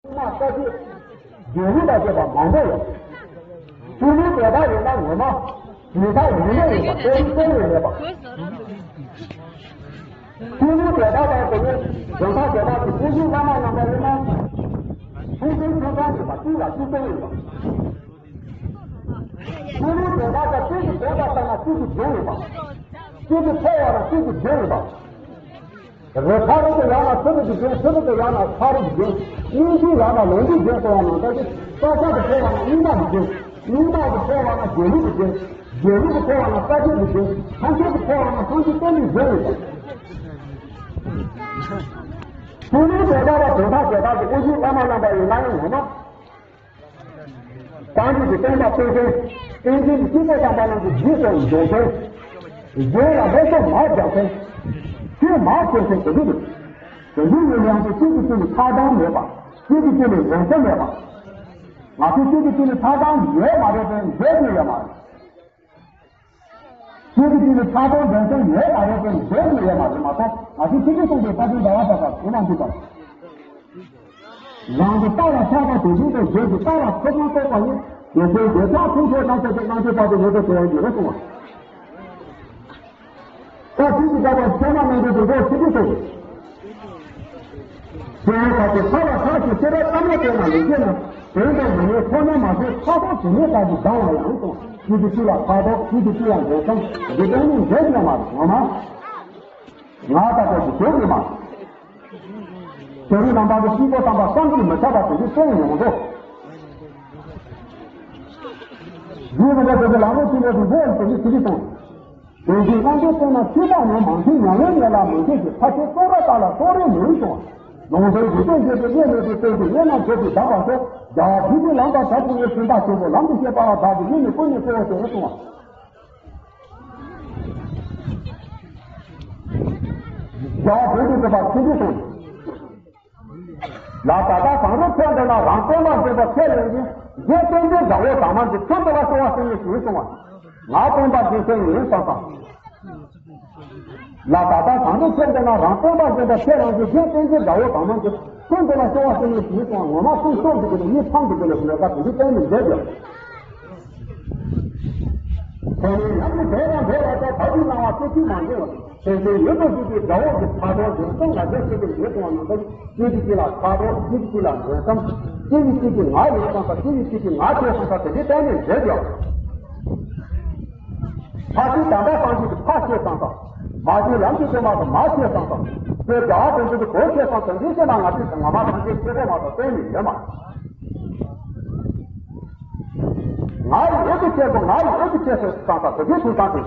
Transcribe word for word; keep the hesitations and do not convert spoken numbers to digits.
ཐུན་མོང་ལྟ་སྤྱོད་རྒྱུན་རིང་དང་བཅས་པ་མང་པོ་ཡོད། ཐུན་མོང་དེ་དག་ཡིན་ན་ངོ་མ་རྒྱུན་ཐག་རིང་མོ་ཡིན་པ། ལྟ་སྤྱོད་གཏོང་ཡོད་མེད་པ། ཐུན་མོང་དེ་དག་དང་དེ་ནས་འཇོན་ཐང་དེ་དག་གི་ཐུན་མོང་བླ་མ་རྣམ་པ་ཡིན་ན། ཐུན་མོང་ཐུན་མཚམས་ཡིན་པ། ཏིལ་ལ་ཏིལ་སྟོང་ཡིན་པ། ཐུན་མོང་དེ་དག་དང་ཏིལ་གྱི་དོན་དང་བཏང་ན་ཏིལ་གྱི་རྒྱུན་ཡིན་པ། ཏིལ་གྱི་ཕོ་བ་ན་ཏིལ་གྱི་རྒྱུན་ཡིན་པ། རི་ཕ་རོལ་ཏུ་ཡར་ན་ཚུ་རོལ་གྱི་རྒྱུན། ཚུ་རོལ་ཏུ་ཡར་ན་ཕ་རོལ་གྱི་རྒྱུན། གཉིས་ཀྱི་ཡར་ན་ལོངས་སྤྱོད་རྒྱུན་ཟེར་བ་ནང་ལྟར་གྱི། རྟོག་པ་དེ་ཕོ་བ་ན་གཉིས་སྨྲ་གི་རྒྱུན། གཉིས་སྨྲ་དེ་ཕོ་བ་ན་རྗེས་ལུས་ཀྱི་རྒྱུན། རྗེས་ལུས་དེ་ཕོ་བ་ན་ལྟ་སྤྱོད་ཀྱི་རྒྱུན། ཐམས་ཅད་དེ་ཕོ་བ་ན་སངས་རྒྱས་བསྟན་པའི་རྒྱུན་ཡིན་པ། ཐུན་མོང་དེ་དག་ལ་དོན་དག་དེ་དག་གི་དབུ་འབྱེད་བླ་མ་རྣམ་པ་ཡིན་ན་ཡང་ངོ་མ། སངས་རྒྱས་ཀྱི་བསྟན་པ་སྟོན་མཁན། བསྟན་འཛིན་གྱི་སྐྱེས་བུ་དམ་པ་རྣམས་ཀྱི་རྗེས་སུ་འཇུག་མཁན། གཞན་ལ་སློབ་གསོ་མར་རྒྱག་མཁན། ཆོས་མར་སྤེལ་མཁན་དེ་འདྲ་རེད། དེ་འདྲའི་ཡིན་ཡང་དུ་གཅིག་གིས་གཅིག་ལ་ཆགས་སྡང་མེད་པ། གཅིག་གིས་གཅིག་ལ་འགྲན་སེམས་མེད་པ། ང་ཚོ་གཅིག་གིས་གཅིག་ལ་ཆགས་སྡང་ཡོད་མ་རེད་པས། འགྲན་སེམས་ཡོད་མ་རེད། གཅིག་གིས་གཅིག་ལ་ཆགས་སྡང་འགྲན་སེམས་ཡོད་མ་རེད་པས། འགྲན་སེམས་ཡོད་མ་རེད་མ་གཏོགས། ང་ཚོ་ཆོས་ཀྱི་སྲུང་བའི་ས་ཆེན་ཟླ་བ་གྲགས་པ་གོ་མ་འདུག་གམ། རང་གི་རྟ་ལ་ཆགས་པ་དེ་བཞིན་དུ་གཞན་གྱི་རྟ་ལ་ཐོབ་ཐང་རྟོགས་པ་ནི། དེ་ཚེ་འདོད་ཆགས་ཐུན་མོང་རྣམ་ཤེས་ཀྱི་རྣམ་ཤེས་པ་དེ་མེད་པའི་འགྲོ་བའི་རྒྱུ་རུ་གསུངས་པ། ད་དུས་ཀྱི་རྟག་པར་ཚད་མ་རྣམ་འགྲེལ་དུ་འགྲོ་ཚུལ་འདི་གསུངས། དེ་ཡང་ཁ་ཅིག་ལྷ་ལ་ཆགས་ཤིང་སེར་བའི་རྟ་མ་སྟེར་ན་ལེགས་སྐྱེས་ན། དོན་དུ་མི་གནས་ཚོགས་རྣམས་མ་བྱས་ཕྲག་དོག་དྲི་མས་བཏབ་ཀྱིས་སྡང་བ་ཡང་གསུངས། གཅིག་གིས་གཅིག་ལ་ཕྲག་དོག་གཅིག་གིས་གཅིག་ལ་འགྲན་སེམས་འདི་གཏན་ནས་འགྲིག་ཡོད་མ་རེད། ངོ་མ་ང་ལྟ་བུ་ཞིག་འགྲིག་ཡོད་མ་རེད། དེ་རིང་ནང་པ་གི་སྤྱི་ཚོགས་དམ་པ་བསམ་གྱིས་མི་ཁྱབ་པ་དེ་འདྲའི་སྟོན་ཡོང་འགྲོ། རྒྱུ་རིན་པོ་ཆེ་གི་ལམ་ལུགས་ཆེན་པོ་དེ་འགྲོ་བའི་དོན་གྱི་ཚུལ་འདི་དང་། དོན་གྱི་དབང་པོ་བསྟན་ན་ཆོས་བདག་ཉོན་མང་ཐོས་ཉམས་ལེན་ཉེ་ལ་མི་འཇུག་གི་ཕ་ཆོས་རྟོགས་ར་ལྟ་ལ་རྟོགས་རེ་མི་འོས་སོ། ལུང་དོན་འཇིག་རྟེན་འབྱེད་པའི་གནས་མེད་པའི་སྟེང་དུ་གནས་ན་འགྲོ་དུས་བདག་པ་ཚོ། རྒྱ་བོད་ཀྱི་ལམ་པ་དྲག་པོ་ཡི་སེམས་དཔའ་ཆེན་པོ་ལམ་དུ་བཤད་པ་ལ་བདག་གི་ཡིད་ནི་ཀུན་ནས་གཙོ་བོ་དེ་རེ་གསུངས་པ། རྒྱ་བོད་ཀྱི་སེམས་དཔའ་ཆེན་པོ་སོང་། ལ་ད་ལྟ་གང་རུང་ཚེ་འདི་ན་རང་སྟོན་པ་འཛིན་པ་ཁས་ལེན་གྱི་རྗེ་བསྟན་པའི་དགྲ་བོ་དང་མ་འདི་ཚུར་འདུལ་བ་སྐྱོང་བ་ཟེར་ནས་ཞུས་སོང་བ། ང་སྟོན་པ་འཛིན་མཁན་ཡིན་བསམ་བསམ། ལ་ད་ལྟ་གང་རུང་ཚེ་འདི་ན་རང་སྟོན་པ་འཛིན་པ་ཁས་ལེན་གྱི་རྗེ་བསྟན་པའི་དགྲ་བོ་དང་མ་འདི་ཚུར་འདུལ་བ་སྐྱོང་བ་ཟེར་ནས་ཞུས་སོང་བ། ངོ་མ་སེམས་སྐྱོ་འདུག་གི་ནས་གཉིད་ཕམ་འདུག་གི་ནས་ལས་ཀ་དེ་འདྲའི་གཏན་ནས་མཛད་ཀྱང་། དེ་ནས་ཡང་ནི་དེ་དང་འབྲེལ་བ་དང་བར་དུ་སྣང་བ་སྤྲོ་ཚུལ་མ་འབྱུང་བ། དེ་ཚེ་ཡོད་དོ་ཞེས་པའི་དགྲ་བོ་གི་ཕ་དོན་འདོད་སོང་ང་རྒྱལ་ཆེ་གེ་ཡོད་དོ་ནང་དུ་གཅིག་གིས་གཅིག་ལ་ཕ་དོན། གཅིག་གིས་གཅིག་ལ་འདོད་སེམས། གཅིག་གིས་གཅིག་གིས་ང་ཡོད་སོང་ས། གཅིག་གིས་གཅིག་གིས་ང་ཆེ་སོང་ས། དེ་འདྲའི་གཏན་ནས་མཛད་ཀྱང་། ཕ་ཤུལ་དམ་པ་སངས་རྒྱས་ཀྱི་ཕ་ཆེ་སོང་ས། མ་ཤུལ་ལམ་གྱི་སྟོན་པ་གི་མ་ཆེ་སོང་ས། དེ་དགྲ་བོ་དོན་དུ་གོ་ཆེ་སོང་ས། འདི་ཆེ་ན་ང་ཚོས་ངོ་མ་ཐམས་ཅད་ཆེ་དགོས་མ་གཏོགས་གཏན་ནས་ཡོད་མ་རེད། ང་ཡི་འོག་ཏུ་ཆེ་སོང་། ང་ཡི་འོག་ཏུ་ཆེ་སོང་ས། དེ་འདྲའི་དུས་སང་དེ།